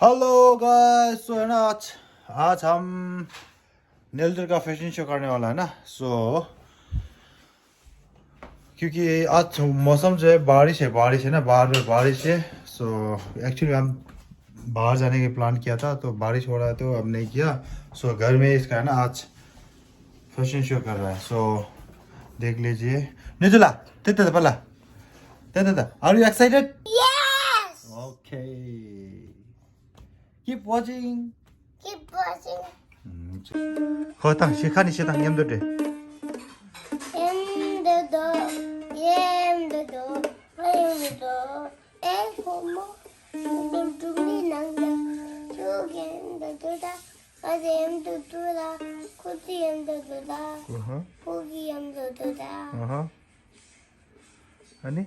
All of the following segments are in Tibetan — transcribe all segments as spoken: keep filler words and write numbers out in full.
Hello guys, so है ना, आज आज हम नेल्टर का फैशन शो करने वाला है ना। So क्योंकि आज मौसम जो है बारिश है, बारिश है ना, बार बार बारिश है। So एक्चुअली हम बाहर जाने के प्लान किया था, तो बारिश हो रहा है तो अब नहीं किया। So घर में इसका है ना, आज फैशन शो कर रहा है। So देख लीजिए। नितुला, तेते पला, तेते, are you excited? Yes. Okay. Keep watching. Keep watching. ཁོ་དང་ཤི་ཁ་ནི་ཤི་དང་མཉམ་དུ་འདྲེ། ཨེམ་དོ་དོ། ཨེམ་དོ་དོ། ཨེམ་དོ་དོ། ཨེ་ཁོ་མོ། དུ་དུ་མི་ནང་ལ། ཁྱོད་ཀྱི་ཨེམ་དོ་དོ་ད། ཨ་ཙི་ཨེམ་དོ་དོ་ད། ཁོ་ཙི་ཨེམ་དོ་དོ་ད། ཨ་ཧ། ཁོ་གི་ཨེམ་དོ་དོ་ད། ཨ་ཧ། ཨ་ནི།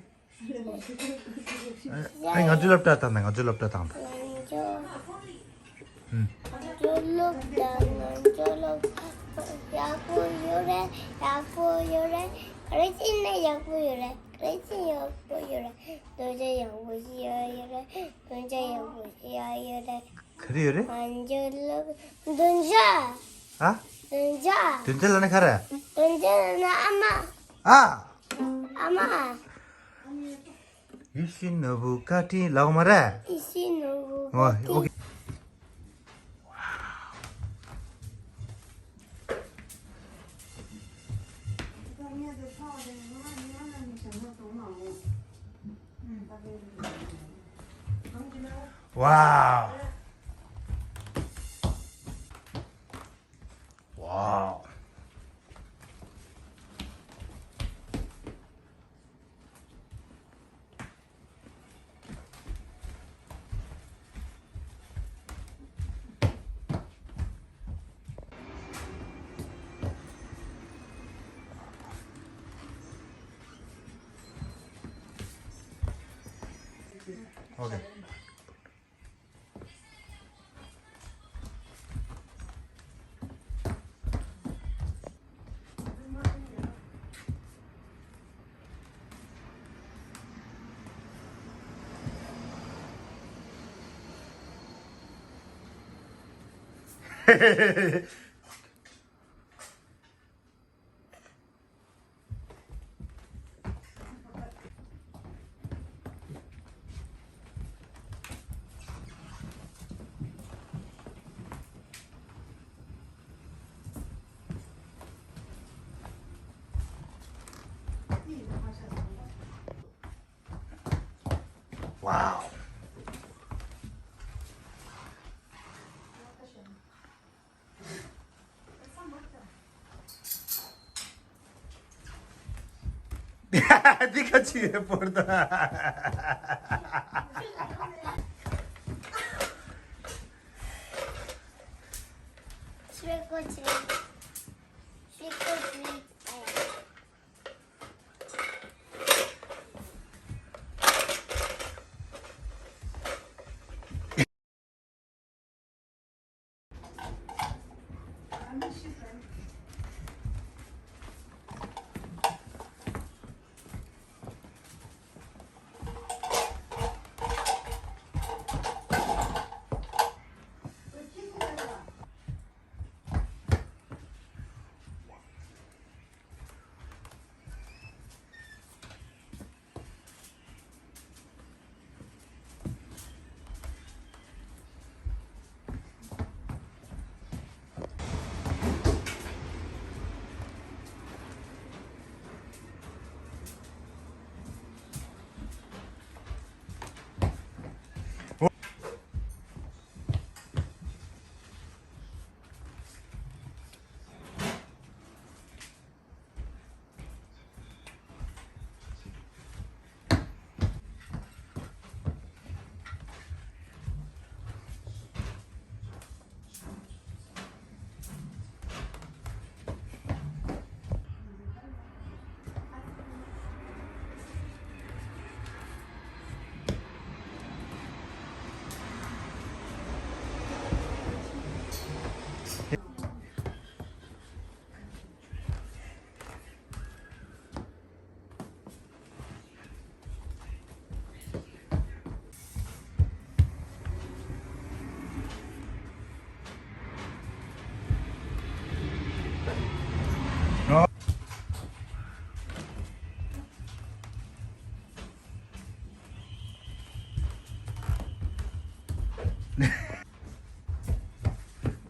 ཨ་ང་ཚོའི་སློབ་གྲྭ་དང་ན་ང་ཚོའི་སློབ་གྲྭ་དང་ད། ང་ཚོའི་སློབ་གྲྭ་ང་ཚོའི་སློབ་གྲྭ་ཡག་པོ་ཡོད་རེད། ཡག་པོ་ཡོད་རེད། ག་རེ་བྱས་ནས་ཡག་པོ་ཡོད་རེད། ག་རེ་བྱས་ཡག་པོ་ཡོད་རེད། སྡོད་ས་ཡག་པོ་ཞིག་ཡོད་རེད། སྡོད་ས་ཡག་པོ་ཞིག་ཡོད་རེད། ག་རེ་ཡོད་རེད། ང་ཚོའི་སློབ་སྡོད་ས། ཨ། སྡོད་ས། སྡོད་ས་ལབ་ན་ག་རེ། སྡོད་ས་ལབ་ན་ཨ་མ། ཨ། ཨ་མ། ཡིད་བཞིན་ནོར་བུ་བཀའ་དྲིན་ལབ་མ་རེད། ཡིད་བཞིན་ནོར་བུ་བཀའ་དྲིན། ཨོ་ཁེ། Wow. Wow. Okay. Wow. འདི་ག་ཅི་ཡོད་པོར་ད། Trick or treat. Trick or treat.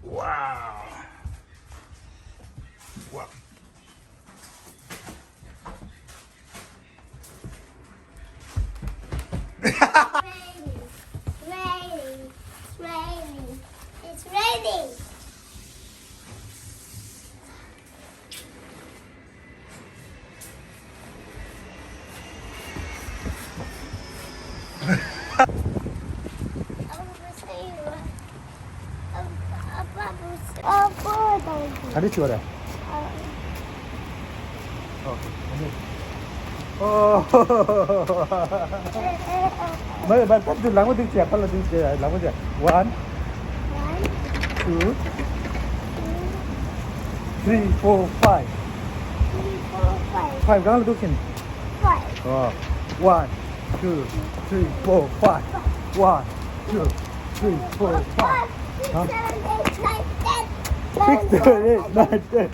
Wow. Wow. Raining, raining, it's raining, it's raining. ག་འདྲ་བྱེད་པ་རེད། ཨོ། མ་རེད་མ་རེད། ད་འདི་ལག་པ་འདི་བྱས། ཕར་ལ་འདི་བྱས། ལག་པ་བྱས། One, two, three, four, five. Five གང་ལ་འདུག་ཁྱེད། ཨོ། One, two, three, four, five. One, two, three, four, five. Huh? Six, seven, eight, nine, ten. Six, seven, eight, nine, ten.